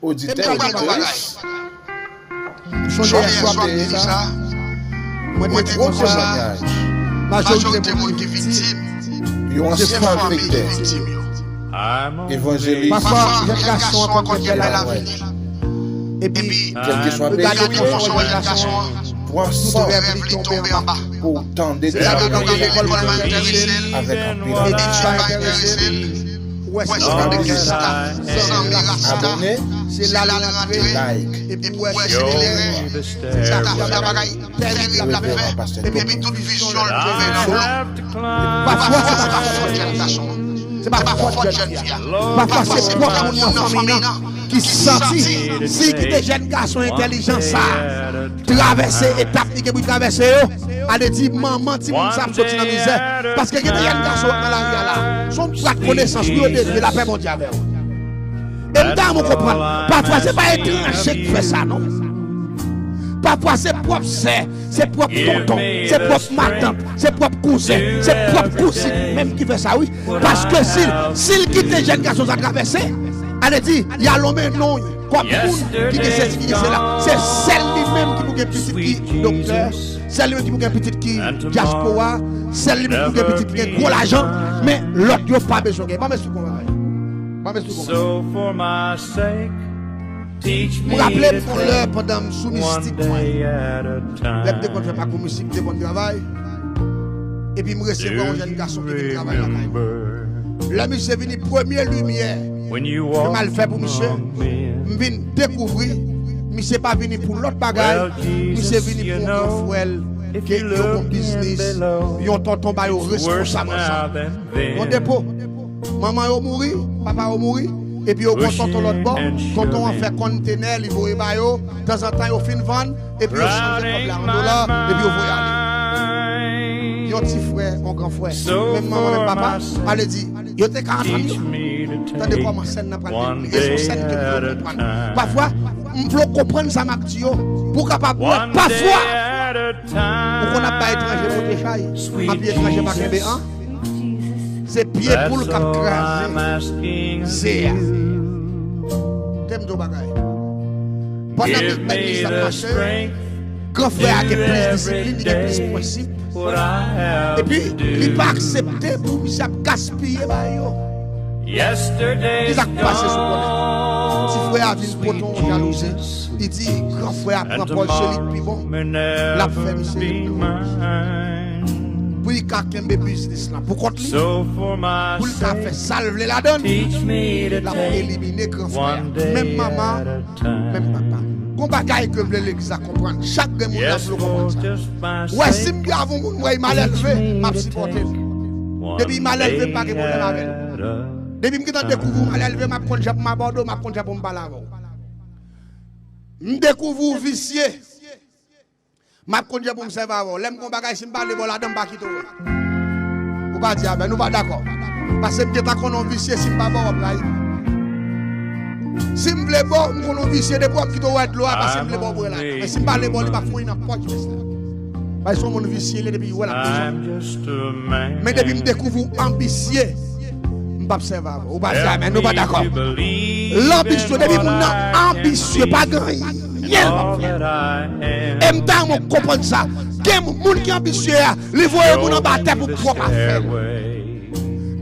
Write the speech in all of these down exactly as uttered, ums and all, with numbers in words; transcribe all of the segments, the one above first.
Oditè, oditris, m sonje yè swa m te di sa, mwen te di konsa, majorite moun ki viktim, yo ansyen fanmi ki viktim yo. Evanjelis, pafwa, jèn gason an konn gen bèl avni. Epi, kèlkeswa peyi, yo pran sou jèn gason an, pran sans pou tande travay avèk anpil. Etid pa enterese l. Ou wè se jan de kisa, zanmi rasta, se la l rantre, epi ou wè se kleren, se sa k ap fè bagay tèrib l ap fè, epi tout vizyon l twouve nan flou. Pafwa se pa fòt jèn gason an, se pa fòt jèn fi a, pafwa se pwòp moun nan fanmi nan ki santi si l kite jèn gason entèlijan sa a travèse etap li gen pou l travèse yo, ale di manman timoun sa ap soti nan mizè. Paske gen de jèn gason w ap nan lari a la, se yon brat konesans wi, yo devye, lapè Bondye avè w. E m ta renmen w konprann, pafwa se pa etranje ki fè sa non. Pafwa se pwòp sè, se pwòp tonton, se pwòp matant, se pwòp kouzen, se pwòp kouzin menm ki fè sa wi. Paske si, si l kite jèn gason sa travèse, ale di, y a lonmen non l kòm moun ki gen sesi, ki gen sela. Se sèl li menm ki pou gen pitit ki doktè, sèl li menm ki pou gen pitit ki dyaspora, sèl li menm ki pou gen pitit ki gen gwo lajan, men lòt yo pa bezwen gen. Ban m esplike w yon bagay. Ban m esplike w yon bagay. M raple m yon lè pandan m sou mistik mwen, lè m te konn fè pakou mistik, m te konn travay, epi m resevwa yon jèn gason ki vin travay lakay mwen. Lè misye vini, premye limyè ke m al fè pou misye, m vin dekouvri misye pa vini pou lòt bagay, misye vini pou yon gran frè l ke yo gon biznis, yon tonton ba yo responsab ansanm. Yon depo. Manman yo mouri, papa yo mouri, epi yo gon tonton lòt bò, tonton an fè konntenè, li voye ba yo, tanzantan yo fin vann, epi yo chanje kòb la an dola, epi yo voye ale. Yon ti frè, yon gran frè, menm manman, menm papa, ale di, yo te ka antann yo. Tande kòman sèn nan pral dewoule. E se yon sèn ke m vle w konprann. Pafwa, m vle w konprann sa m ap di yo, pou w kapab wè, pafwa, ou konn ap bay etranje pote chay, men pye etranje pa kenbe an. Se pye poul k ap kraze ze a. Tè m di w bagay. Pandan legliz la ap mache, gran frè a gen plis disiplin, li gen plis prensip. Epi, li pa aksepte pou misye ap gaspiye bagay yo. Kisa k pase sou konnen? Ti frè a vin pote yon jalouzi. Li di, gran frè a pran pòz se li k pi bon. L ap fè misye pou li ka kenbe biznis lan pou kont li, pou li ka fè sa l vle ladan l, l ap elimine gran frè a. Menm manman, menm papa. Gon bagay ke m vle legliz la konprann. Chak grenn moun la vle konprann sa. Ou wè, si m pi avè yon moun, m wè l malelve, m ap sipòte l. Depi l malelve, m pa gen pwoblèm avè l. Depi m gentan dekouvri w malelve, m ap konn jan pou m abòde w, m ap konn jan pou m pale avè w. M dekouvri w visye, m ap konn jan pou m sèvi avè w. Lè m gon bagay, si m pa vle ba w ladan, m pa kite w. Ou pa di amèn, ou pa dakò. Paske m gentan konnen w visye, si m pa ba w, w ap rayi m. Si m vle ba w, m konnen w visye, depi w ap kite w wè dlo a, paske m vle ba w bwè ladan. Men si m pa vle ba w, li p ap fouye nan pòch mesye a. Paske se yon moun visye li ye, depi l wè l ap bezwen. Men depi m dekouvri w anbisye, m p ap sèvi avè w. Ou pa di amèn, nou pa dakò. Lanbisyon, depi moun nan anbisye, pa gen anyen l p ap fè. E m ta renmen w konprann sa. Gen moun ki anbisye a, li voye moun anba tè pou pwòp afè l.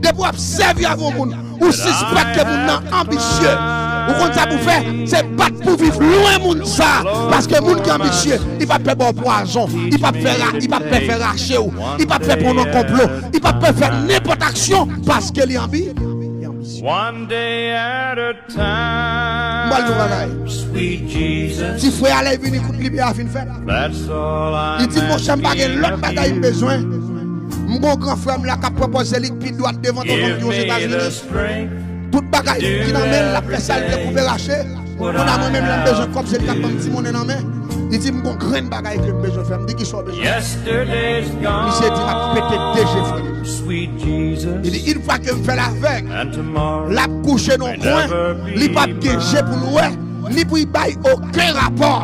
Depi w ap sèvi avè yon moun, ou sispèk ke moun nan anbisye. Ou konn sa pou fè, se bat pou viv lwen moun sa. Paske moun ki anbisye, li p ap pè ba w pwazon, li p ap fè ra-, li p ap pè fè rache w, li p ap pè pran w nan konplo, li p ap pè fè nenpòt aksyon, paske li anbi-, li anbisye. M pral di w yon bagay. Ti frè a lè l vini, kout limyè a fin fèt. Li di, monchè, m pa gen lòt bagay m bezwen. M gon gran frè m la k ap pran pòz se li k pi dwat devan tonton m ki Ozetazini. Tout bagay ki nan men l, l ap fè sa l vle, koupe rache. Kounye a mwen menm, lè m bezwen kòb, se li k ap ban m ti monnen nan men. Li di, m gon grenn bagay ke m bezwen fè. M di, kisa w bezwen fè? Misye di, m ap pete de je frè m. Li di, yon fwa ke m fè l avèg, l ap kouche nan yon kwen, li p ap gen je pou l wè, ni pou l bay okenn rapò.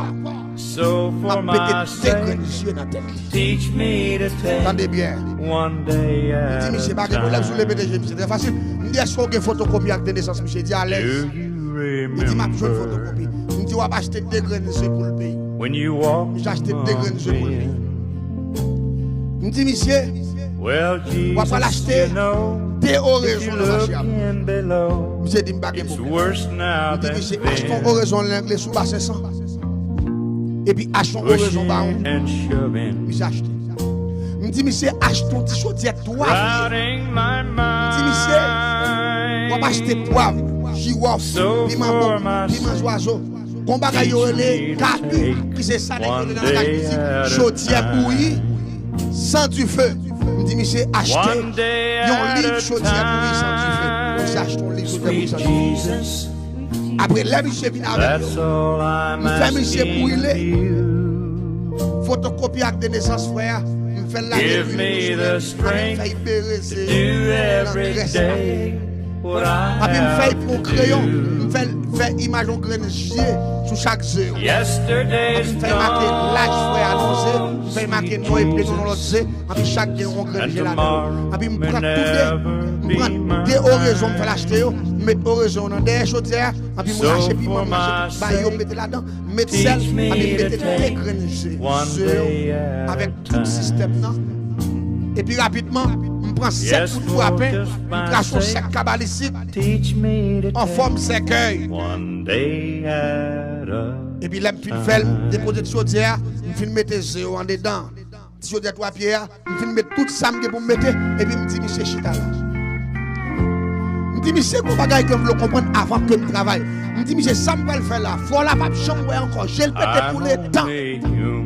M ap pete de grenn je nan tèt li. Tande byen. Li di, misye, pa gen pwoblèm, si w vle pete je misye, trè fasil. M di, èske w gen fotokopi ak de nesans misye? Li di, alèz. Li di, "M ap jwenn fotokopi." M di, "W ap achte de grenn ze pou l peye." Misye achte de grenn ze pou l peye. M di misye, "W ap al achte de orezon nan mache a." Misye di m pa gen pwoblèm. M di misye, "Achte yon orezon an angle sou basen san, epi achte yon orezon ba yon." Misye achte. M di misye, "Achte yon ti chodyè twa pye." M di misye, "W ap achte pwav, jiwòf, piman bon, piman zwazo." Gon bagay yo rele kabi, ki se sa nèg yo rele nan langaj mizik, chodyè bouyi san dife. M di misye, "Achte yon liv chodyè bouyi san dife." Misye achte yon liv chodyè bouyi san dife. Apre, lè misye vin avèk yo, m fè misye brile fotokopi ak de nesans frè a. M fè l lave lwil pou sou li, apre m fè l bere ze nan grès la. Apre m fè l pran yon kreyon, m fè l fè imaj yon grenn zye sou chak ze yo. Apre m fè l make laj frè a nan ze, m fè l make non e prenon nan lòt ze. Anpi chak gen yon grenn je ladan yo. Anpi m pran tou de, m pran de orezon m fè l achte yo, m met orezon yo nan dèyè chodyè a, anpi m rache piman, m rache tout bay yo, m mete ladan, m met sèl, anpi m mete de grenn je, je yo avèk tout sistèm nan. Epi rapidman, m pran sèt kout frapen, m krache yon sèk kabalistik an fòm sèkèy. Epi lè m fin fè l, m depoze l sou chodyè a, m fin mete ze yo andedan. Ti chodyè twa pye a, m fin met tout sa m gen pou m mete, epi m di misye chita la. M di misye gon bagay ke m vle w konprann avan ke m travay. M di misye sa m pral fè la, frè w la p ap janm wè ankò, je l pete pou letan.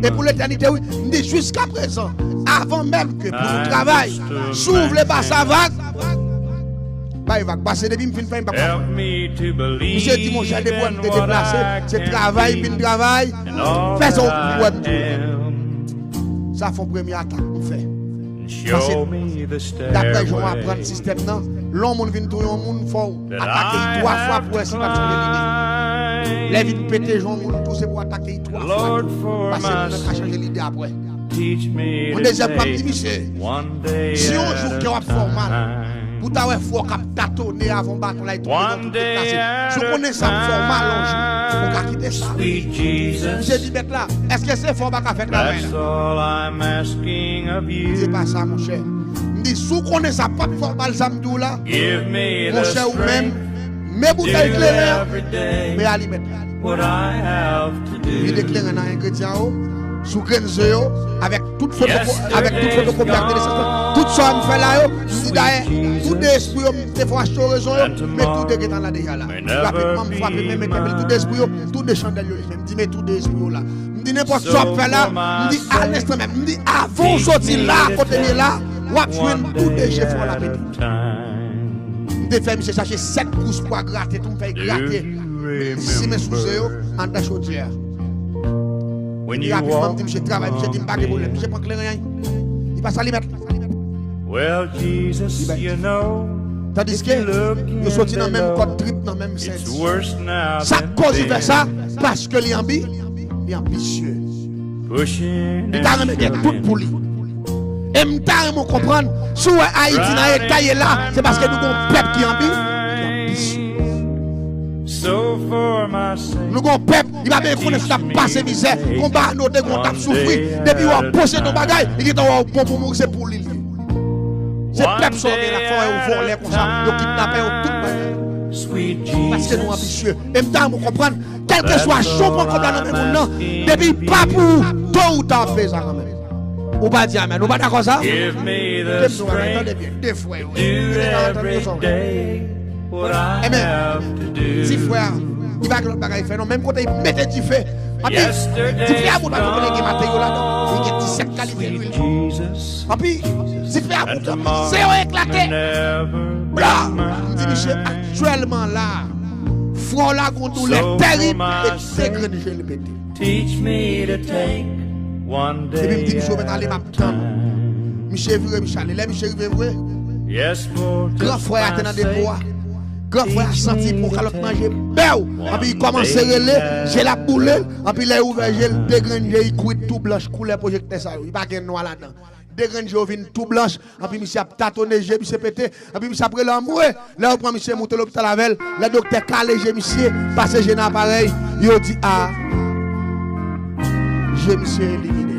E pou letènite, wi. M di jiskaprezan, avan menm ke pou nou travay, si w vle pase vag, bay vag. Pase depi m fin fè, m p ap konprann. Misye di, "Monchè, depi w wè m te deplase, se travay m vin travay, fè sa w wè m tou." Sa fè yon premye atak m fè. Paske, daprè jan w aprann sistèm nan, lè yon moun vin touye yon moun, fò w atake l twa fwa pou wè si l p ap chanje lide. Lè vin pete je yon moun tou, se pou w atake l twa fwa tou. Paske moun nan ka chanje lide apre. Yon dezyèm fwa, m di misye, si yon jou kè w ap fè w mal, pou w ta wè frè w k ap tatone avan baton la, li tonbe nan tout tèt kase. Si w konnen sa ap fè w mal yon jou, ou ka kite sa. Misye di, "Mèt la, èske se fè w pa ka fè travay la?" M di, "Se pa sa, monchè." M di, "Si w konnen sa p ap fè w mal, sa m di w la, monchè, ou menm, men boutèy kleren an, men alimèt la." Vide kleren nan engredyan yo, sou grenn ze yo, avèk tout foto, avèk tout fotokopi ak de nesans lan, tout sa m fè la yo, m di dayè, tou de espri yo, m te fè w achte orezon yo, men tou de gentan la deja la. Rapidman, m frape men m entèpele tou de espri yo, tou de chandèl yo limen. M di, "Men tou de espri yo la." M di, "Nenpòt sa w ap fè la," m di, "alenstan menm," m di, "avan w soti la, kote m ye la, w ap jwenn tou de je fè w la pete." M te fè misye chache sèt gous pwa grate, tou m fè l grate. Simen sou ze yo, anndan chodyè a. Epi rapidman, m di misye travay, misye di m pa gen pwoblèm. Misye pran kleren an, li pase alimèt. Li bay. Tandiske, yo soti nan menm kòd trip, nan menm senti. Sa k koz li fè sa? Paske li anbi, li anbisye. Li ta renmen gen tout pou li. E m ta renmen w konprann, si w wè Ayiti nan eta l ye la, se paske nou gon pèp ki anbi, ki anbisye. Nou gon pèp, li pa bezwen konnen si l ap pase mizè, konba nou te gon t ap soufri. Depi w ap posede yon bagay, li gentan wè w bon pou mouri, se pou li l ye. Se pèp sa w gen la, fò yo vòlè konsa, yo kidnapè, yo tout bagay. Paske nou anbisye. E m ta renmen w konprann, kèlkeswa jan w pran kòb la nan men moun nan, depi pa pou ou, to ou ta w ap peye sa kanmenm. Ou pa di amèn. Ou pa dakò sa? Kite m di w bagay, tande byen, de frè yo. Yo te ka antann yo sa w. Ebyen, ti frè a, li pa gen lòt bagay fè non. Menm kote li mete dife. Anpi, dife a bout pa kote gen materyo ladan. Li gen disèt kalite lwil. Anpi, dife a bout, anpi, ze yo eklate. Bla! M di misye, aktyèlman la, frè w la gon doulè tèrib e de grenn je l pete. Epi m di misye, "Ou mèt ale, m ap tann ou." Misye vire, misye ale. Lè misye rive vre, gran frè a te nan depo a. Gran frè a santi pran kalòt manje bèw. Anpi li kòmanse rele, je l ap boule l. Anpi lè l ouvè je l, de grenn je li kwit tou blanch koulè pwojektè sa yo. Li pa gen nwa ladan. De grenn je yo vin tou blanch. Anpi misye ap tatone, je misye pete. Anpi misye ap rele anmwe. Lè yo pran misye moute lopital avè l, lè doktè kale je misye, pase je nan aparèy, yo di a, je misye elimine.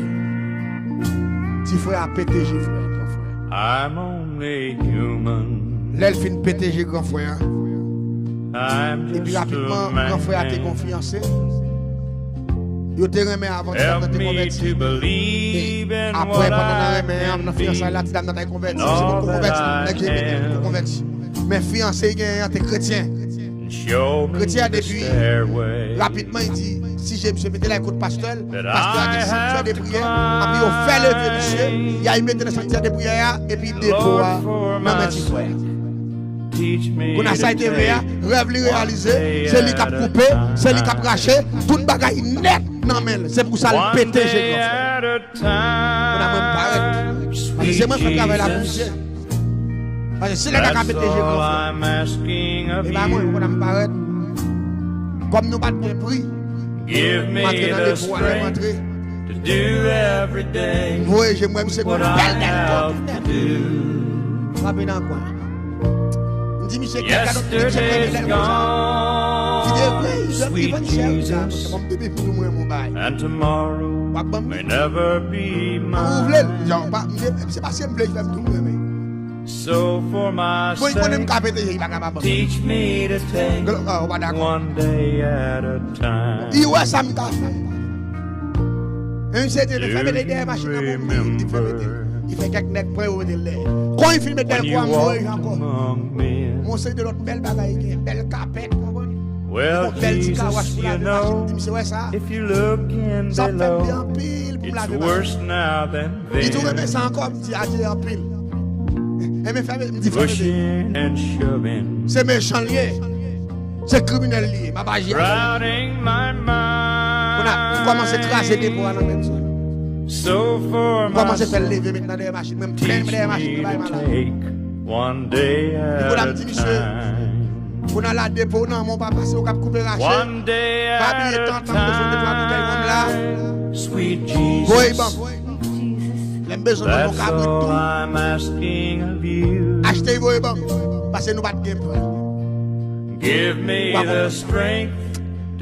Ti frè a pete je frè, gran frè. I'm only human. Lè l fin pete je gran frè a, epi rapidman, gran frè a te gon fiyanse. Yo te renmen avan ti dam nan te konvèti. E apre, pandan nan renmen an, nan fiyansay la, ti dam nan t al konvèti. Se moun ko konvèti, nèg Jemeni, ko konvèti. Men fiyanse l genyen an te kretyen. Kretyen an depi rapidman, li di, si je misye mete l al kot pastè l, pastè a gen sanktyè de priyè, anpi yo fè leve misye, y al mete nan sanktyè de priyè a, epi depo a nan men ti frè a. Kounye a sa l te vle a, rèv li reyalize, se li k ap koupe, se li k ap rache, tout bagay nèt nan men l. Se pou sa l pete je gran frè. Kounye a mwen m parèt. Paske se mwen k fè travay la pou misye. Paske si nèg la ka pete je gran frè, e pa mwen, kounye a m parèt. Kòm nou pa t gen pri, m antre nan depo a, lè m antre, m voye je m wè misye gon bèl dèl kòb. Frape nan kwen. M di misye, kèk gade, m di misye, premye lè konsa. Li te vre, li vann chè, wi, sa, paske bon, m depi pou mwen, mon bay. W ap ban m li? Ou vle l? Jan, pa, m de, se paske m vle l fè m tou mwen, men. Bon, li konnen m ka pete je, li pa ka pa ban m. Glo-, ah, ou pa dakò. Li wè sa m ka fè. E misye te fè mete dèyè machin nan pou m, li fè mete. Li fè kèk nèg pran yo mete l dèyè. Kon li fin mete dèyè kò a, m voye ankò. Yon seri de lòt bèl bagay, gen bèl kapèt, konprann? Yon bèl ti kawach pou lave machin. M di misye, wè sa? Sa ap fè m byen anpil pou m lave machin. Li di w renmen sa ankò? M di adye anpil. Enben fè, m di fè mete. Se mechan l ye. Se kriminèl li ye, m ap aji avè l. Kounye a, m kòmanse kraze depo a nan men misye. M kòmanse fè l leve met nan dèyè machin mwen, m plen dèyè machin mwen bay malad. Epi kounye a m di misye, kounye a la depo w nan men w pa pase, w k ap koupe rache. Pa bliye tan, tan m bezwen de twa boutèy wonm la. Voye ban m. Lè m bezwen ban m yon kabrit tou, achte l voye ban m. Paske nou pa t gen pri. Ou pa konprann.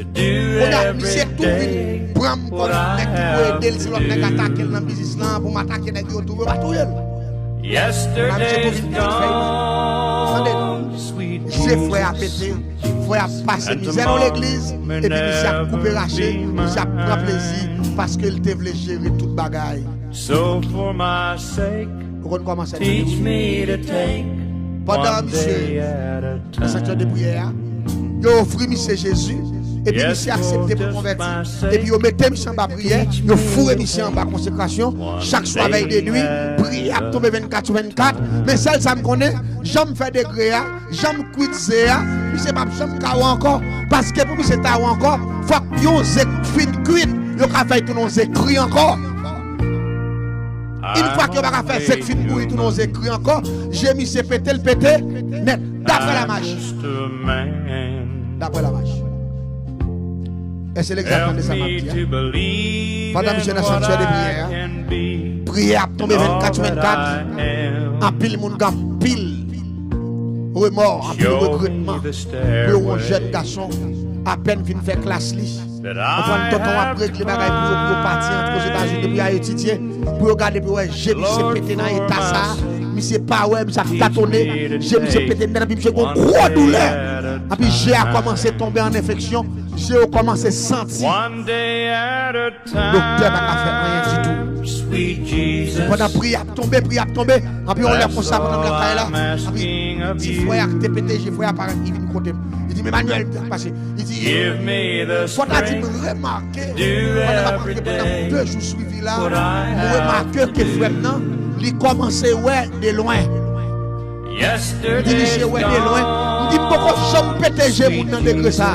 Kounye a, misye tou vin pran m kòm nèg ki pou ede l si lòt nèg atake l nan biznis lan, pou m atake nèg yo tou, yo pa touye l. Kounye a, misye tou vin pitit fèy mwen. Tande non. Je frè a pete, frè a pase mizè nan legliz, epi misye ap koupe rache, misye ap pran plezi, paske l te vle jere tout bagay. Ou konn kòman sa ye, tande wi. Pandan misye nan sanktyè de priyè a, yo ofri misye Jezi, epi misye aksepte pou l konvèti, epi yo mete misye anba priyè, yo foure misye anba konsekrasyon, chak swa vèy de nwi, priyè ap tonbe vennkat sou vennkat, men sèl sa m konnen, jan m fè degre a, jan m kwit ze a, misye p ap janm ka wè ankò, paske pou misye ta wè ankò, fòk yon ze fin kwit, yo ka fè l tounen yon ze kri ankò. Yon fwa ke yo pa ka fè ze k fin bouyi tounen yon ze kri ankò, je misye pete, l pete nèt, daprè Lamach. Daprè Lamach. Èske legzak tande sa m ap di a? Pandan misye nan sanktyè de priyè a, priyè ap tonbe vennkat sou vennkat, anpil moun gen anpil remò, anpil regretman pou yon jèn gason apèn fin fè klas li. Konprann, tonton ap regle bagay pou yo, pou yo pati antre Ozetazini, pou yo al etidye, pou yo gade, pou yo wè je misye pete nan eta sa a. Misye pa wè, misye ap tatone, je misye pete nèt, anpi misye gon gwo doulè. Anpi je a kòmanse tonbe an enfeksyon, je yo kòmanse santi. Doktè pa ka fè anyen ditou. Pandan priyè ap tonbe, priyè ap tonbe, anpi yon lè konsa, pandan m lakay la, anpi ti frè a ki te pete je, frè a parèt, li vin kote m. Li di m, Emmanuel, sa k pase? Li di, fò ta di m remake, pandan m ap antre pandan de jou swivi la, m remake ke frè m nan, li kòmanse wè de lwen. M di misye wè de lwen. M di m poko janm pete je moun nan degre sa.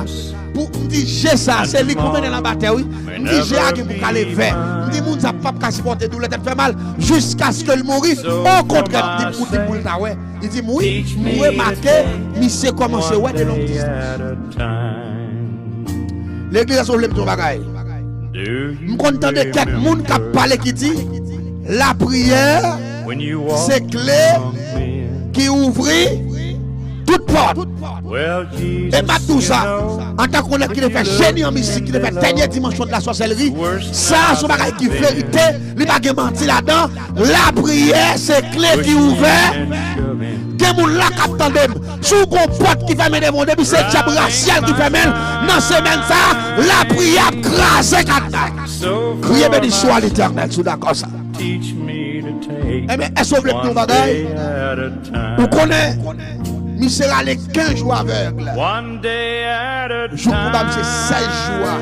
Pou m di je sa, se li k pou mennen l anba tè, wi. M di je a gen pou kale vè. M di moun sa p ap ka sipòte doulè, tèt fè mal, jiskaske l mouri. Okontrè, m di m pou, di m pou l ta wè. Li di m wi, m remake misye kòmanse wè de long distans. Legliz, èske w vle m di w yon bagay? M konn tande kèk moun k ap pale ki di, Lapriyè se kle ki ouvri tout pòt. E m ap di w sa, antanke yon nèg ki te fè jeni an mizik, ki te fè dènye dimansyon de la sòsèlri, sa a se yon bagay ki verite, li pa gen manti ladan. Lapriyè se kle ki ouvè. Gen moun la k ap tande m. Si w gon pòt ki fèmen devan w, depi se dyab rasyèl ki fèmen l, nan semèn sa a, lapriyè ap kraze kadna. Kriye benediksyon a Letènèl, si w dakò sa. Enben, èske w vle m di w yon bagay? Ou konnen, misye rale kenz jou avèg. Jou pou ba misye sèz jou a.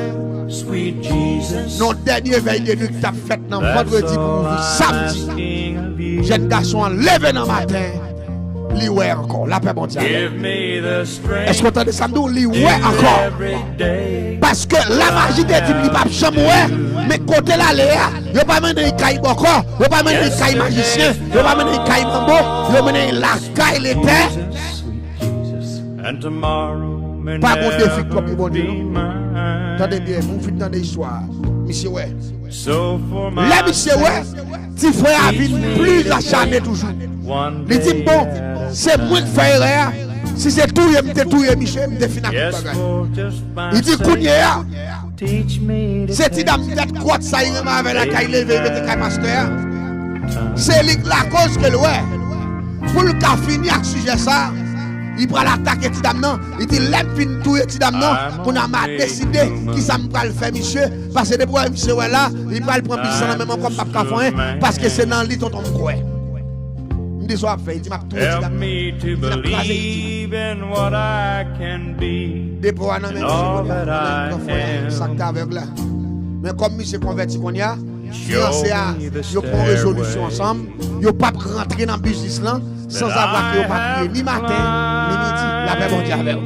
Nan dènye vèy de nwi ki t ap fèt nan vandredi pou ouvri samdi, jèn gason an leve nan maten, li wè ankò. Lapè Bondye avè w. Èske w tande sa m di w? Li wè ankò. Paske lamaji te di m li p ap janm wè, men kote l ale a, yo pa mennen l kay bòkò, yo pa mennen l kay majisyen, yo pa mennen l kay manbo, yo mennen l lakay Letè. Pa gon defi k twòp pou Bondye, non. Tande byen, pou w fin tande istwa a. Misye wè. Lè misye wè, ti frè a vin pli achane toujou. Li di m, bon, se mwen k fè erè a. Si se touye m te touye misye, m te fin ak tout bagay. Li di, kounye a, se ti dam tèt kwòt sa, li renmen avè l lakay, leve, li mete kay pastè a. Se li k lakoz ke l wè. Pou l ka fini ak sijè sa, li pral atake ti dam nan. Li di, lè m fin touye ti dam nan, kounye a m a deside kisa m pral fè misye. Paske depi w wè misye wè la, li pral pran biznis lan nan men mwen, kòm m p ap ka fè anyen, paske se nan li tonton m kwè. M di, sa w ap fè? Li di, m ap touye ti dam nan. Li di, l ap kraze ti dam nan. Depo a nan men misye kounye a, kounye a l pran fè a, sa k te avèg la. Men kòm misye konvèti kounye a, fiyanse a, yo pran rezolisyon ansanm, yo p ap rantre nan biznis lan, sanzavwa ke yo pa priye ni maten, ni midi. Lapè Bondye avè w.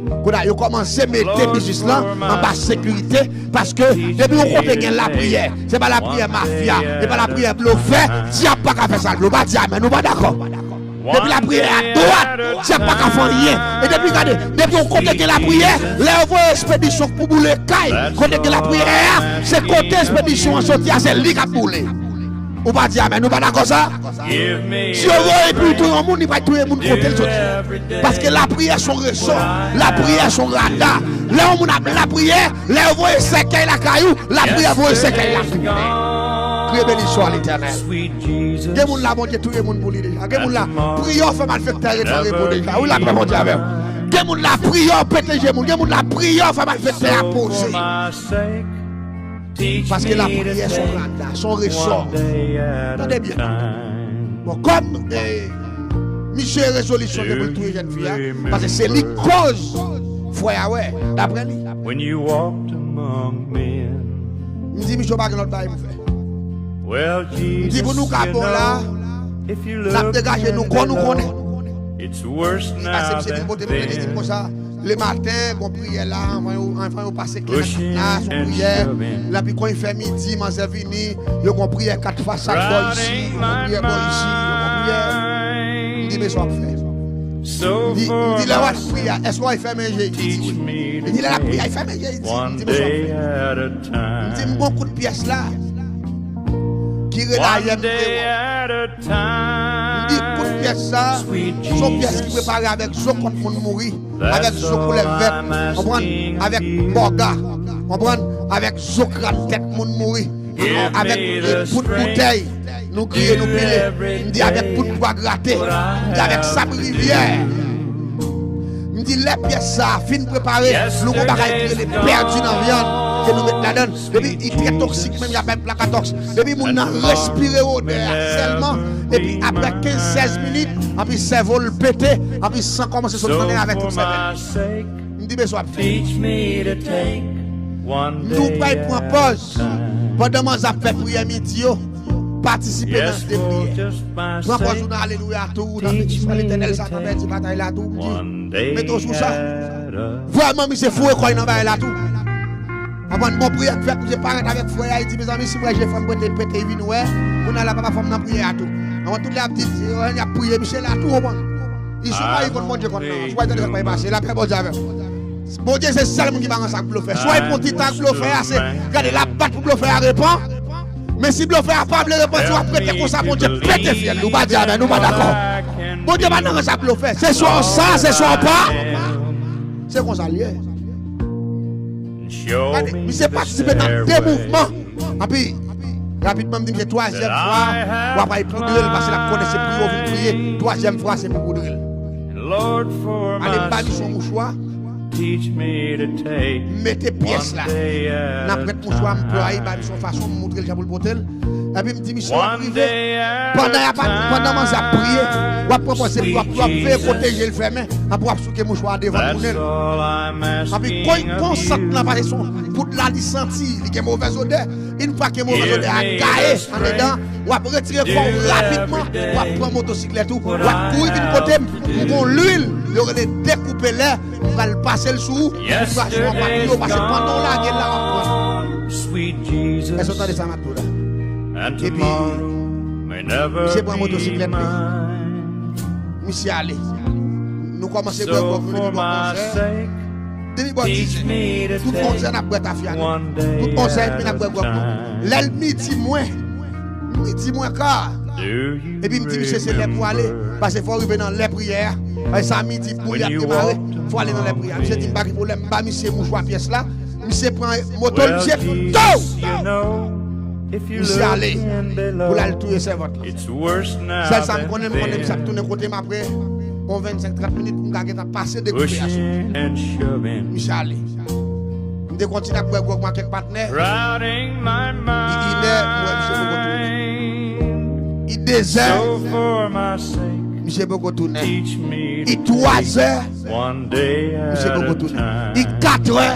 Kounye a, yo kòmanse mete biznis lan anba sekirite, paske depi yon kote gen lapriyè, se pa lapriyè mafya, se pa lapriyè blofè, dyab pa ka fè sa l vle. Ou pa di amèn, ou pa dakò. Depi lapriyè a dwat, dyab pa ka fè anyen. E depi, gade, depi yon kote gen lapriyè, lè yo voye espedisyon pou boule kay, kote gen lapriyè a, se kote espedisyon an soti a, se li k ap boule. Ou pa di amèn, ou pa dakò sa? Si yo voye pou touye yon moun, li pa touye moun kote l soti. Paske lapriyè se yon resò, lapriyè se yon rada. Lè yon moun ap lapriyè, lè yo voye sèkèy lakay ou, lapriyè voye sèkèy la tounen. Kriye benediksyon a Letènèl. Gen moun la, Bondye touye moun pou li deja. Gen moun la, priyè w fè malfektè ret nan repo deja. Wi, lapè Bondye avè w. Gen moun la, priyè w pete je moun. Gen moun la, priyè w fè malfektè a poze. Paske lapriyè se yon rada, se yon resò. Tande byen. Bon, kòm, eh, misye rezolisyon li pou l touye jèn fi a, paske se li k koz frè a wè, daprè li. M di, misye, w pa gen lòt bagay pou fè. M di, pou nou ka bon la, n ap degaje nou kò nou konnen. Li pase, misye vin pote m plede, di m konsa, lematen, gon priyè la, anvan yo, anvan yo pase kè nan kat la, se yon priyè. Epi kon li fè midi, manzè vini, yo gon priyè kat fas ak bò isi, yo gon priyè bò isi, yo gon priyè. M di, men sa w ap fè? M di, m di, lè w ap priye a, èske w al fèmen je? Li di wi. Li di, lè l ap priye a, li fèmen je, li di, m di, men sa w ap fè? M di, m gon kout pyès la ki rele ayè m te wè w. M di, kout pyès sa, se yon pyès ki prepare avèk zo kòt moun mouri, avèk zo koulè vèt, konprann? Avèk bòga, konprann? Avèk zo kran tèt moun mouri, avèk poud boutèy, nou griye, nou pile. M di, avèk poud pwa grate, m di, avèk sab rivyè. M di, lè pyès sa a fin prepare, nou gon bagay ki rele pèdi nan vyann ke nou met ladan l. Epi li trè toksik, menm y ap bay plakatoks. Epi moun nan respire odè a sèlman, epi aprè kenz, sèz minit, anpi sèvo l pete, anpi san kòmanse sot nan nen avèk tout sèvèl. M di, men sa w ap fè? M di, w pral pran pòz pandan manzè ap fè priyè midi yo, patisipe nan de priyè. Pran pòz ou nan alelouya tou, ou nan benediksyon Letènèl, Satan pèdi batay la tou, m di, mete w sou sa. Vrèman, misye foure kò l nan bagay la tou. Konprann, bon priyè k fèt, misye parèt avèk frè a, li di, mezanmi, si m wè je fanm pete, pete vin wè, kounye a la papa fanm nan priyè a tou. Konprann, tout lè y ap di, y ap priye, misye la tou, konprann. Li sou mari kont Bondye kont nan, sou mari tande sa k pral pase, lapè Bondye avè w. Bondye se sèl moun ki pa rann sa ak blofè. Sou mari pran ti tan ak blofè a, se, gade, l ap bat pou blofè a repan. Men si blofè a pa vle repanti, w ap rete konsa, Bondye pete fyèl li. Ou pa di amèn, ou pa dakò. Bondye pa nan rans ak blofè. Se swa w sa, se swa w pa. Se konsa l ye. Gade, misye patisipe nan de mouvman. Epi, rapidman, m di misye twazyèm fwa, w ap al poudre l, paske l ap konnen se priye w vin priye. Twazyèm fwa, se pou poudre l. Ale m ba misye yon mouchwa. M mete pyès la nan prèt mouchwa, m plwaye, m ba misye yon fason, m montre l jan pou l pote l. Epi m di misye w ap rive. Pandan y ap, pandan manzè ap priye, w ap pran pòz epi w ap, w ap veye pwoteje l fèmen. Anpi w ap souke mouchwa a devan tounen l. Anpi kon, kon sant lan, paske se yon poud la, li santi, li gen movèz odè. Yon fwa ke movèz odè a gaye andedan, w ap retire kò w rapidman, w ap pran motosiklèt ou, w ap kouri vin kote m. M gon lwil, yo rele dekoupe lè, m pral pase l sou ou, pou krache yon pa pou yo, paske pandan w lage l la, w ap pran. Èske w tande sa m ap di w la? Epi, misye pran motosiklèt li. Misye ale. Nou kòmanse bwè gwòg nou depi bò onz è. Depi bò diz è. Tout onz è n ap bwè tafya nou. Tout onz è epi n ap bwè gwòg nou. Lè l midi mwen, midi mwen ka. Epi m di misye se lè pou ale. Paske fò w rive nan lè priyè a. Paske sa midi pou li ap demare. Fò w ale nan lè priyè a. Misye di m pa gen pwoblèm. M ba misye mouchwa pyès la. Misye pran moto l, misye tou! Misye ale pou l al touye sèvant lan. Sèl sa m konnen, m konnen misye ap tounen kote m apre yon vennsenk trant minit pou m ka gentan pase dekoupe a sou li. Misye ale. M te kontinye ap bwè gwòg mwen ak kèk patnè. Li inè, m wè misye poko tounen. Li dezè, misye poko tounen. Li twazè, misye poko tounen. Li katrè.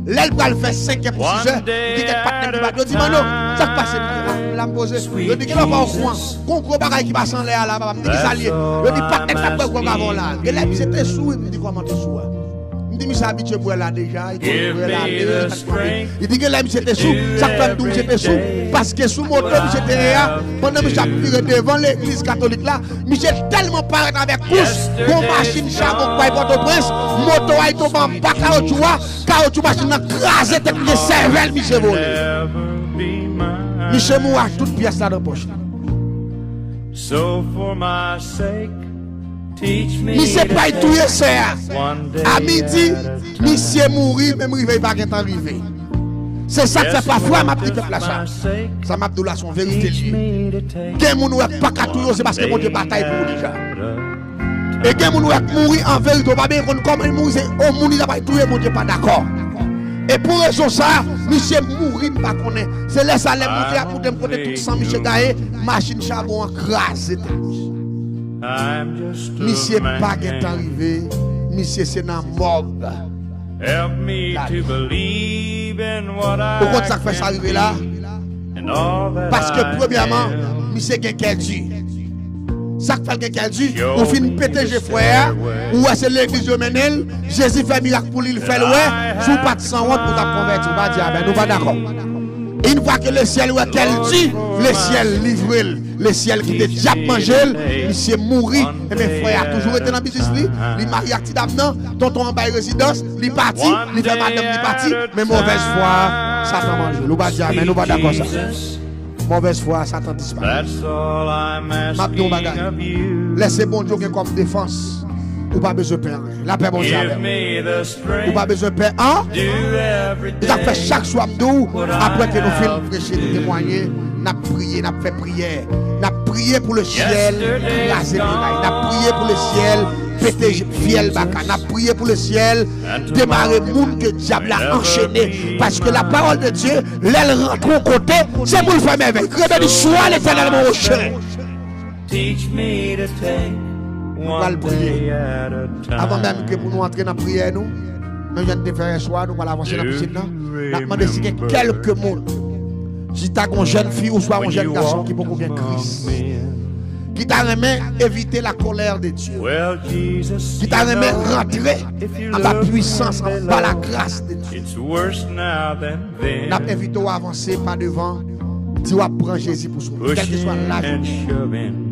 Lè l pral fè senkè pou sizè, gen kèk patnè m ki bat. Yo di, "Manno, sa k pase?" M di, "Ah, m la m poze." Yo di, "Gen lè w pa okouran. Gon gwo bagay ki pase anlè a la, papa." M di, "Ki sa l ye?" Yo di, "Patnè k t ap bwè gwòg avè w la." Gen lè misye te sou, wi. M di, "Misye abitye bwè la deja, li konn bwè la deja." Li di, "Gen lè misye te sou, sa k fè m di w misye te sou, paske sou moto misye te ye a, pandan misye ap vire devan legliz katolik la, misye tèlman parèt avèk kous, gon machin chabon k bay Pòtoprens, moto a li tonbe anba kawotchou a, kawotchou machin nan kraze tèt misye, sèvèl misye vole." Misye mouri ak tout pyès la nan pòch li. Misye pa t touye sè a. A midi, misye mouri, menm rive, li pa gentan rive. Se sa k fè pafwa m ap di pèp la sa. Sa m ap di w la, se yon verite li ye. Gen moun ou wè k pa ka touye w, se paske Bondye batay pou ou deja. E gen moun ou wè k mouri an verite, ou pa byen konn kòman l mouri, se yon moun li ta pral touye, Bondye pa dakò. E pou rezon sa, misye mouri, m pa konnen. Se lè sa, lè moute ap moute m kote tout san misye gaye, machin chabon an kraze tèt misye. Misye pa gentan rive, misye se nan mòg. Ou konn sa k fè sa rive la? Paske premyèman, misye gen kè di. Sa k fè l gen kè di, ou fin pete je frè a, ou wè se legliz yo mennen l, Jezi fè mirak pou li, l fè l wè, si w pa t sanwont, ou t ap konvèti, ou pa di amèn, ou pa dakò. Yon fwa ke lesyèl wè kè l di, lesyèl livre l, lesyèl kite dyab manje l, misye mouri. Ebyen, frè a toujou rete nan biznis li, li marye ak ti dam nan, tonton an bay rezidans, li pati, li fè madanm li pati, men movèz fwa a, Satan manje l. Ou pa di amèn, ou pa dakò sa. Movèz fwa a, Satan disparèt. M ap di w yon bagay. Lè se Bondye w gen kòm defans, ou pa bezwen pè anyen. Lapè Bondye avè w. Ou pa bezwen pè an. E sa k fè chak swa m di w, apre ke nou fin preche, nou temwaye, n ap priye, n ap fè priyè. N ap priye pou lesyèl kraze miray. N ap priye pou lesyèl pete fyèl baka. N ap priye pou lesyèl demare moun ke dyab la anchene. Paske lapawòl de Dye, lè l rantre yon kote, se pou l fè mèvèy. Krebe di, "Sois l'Éternel mon rocher." Nou pral priye. Avan menm ke pou nou antre nan priyè nou, menm jan n te fè yè swa, nou pral avanse nan pisin nan. N ap mande si gen kèlke moun, si ta gen yon jèn fi oswa yon jèn gason ki poko gen Kris, ki ta renmen evite la colère de Dieu, ki ta renmen rantre anba pwisans, anba la grâce de Dieu. N ap envite w avanse pa devan, di w ap pran Jezi pou sove, kèlkeswa laj ou gen.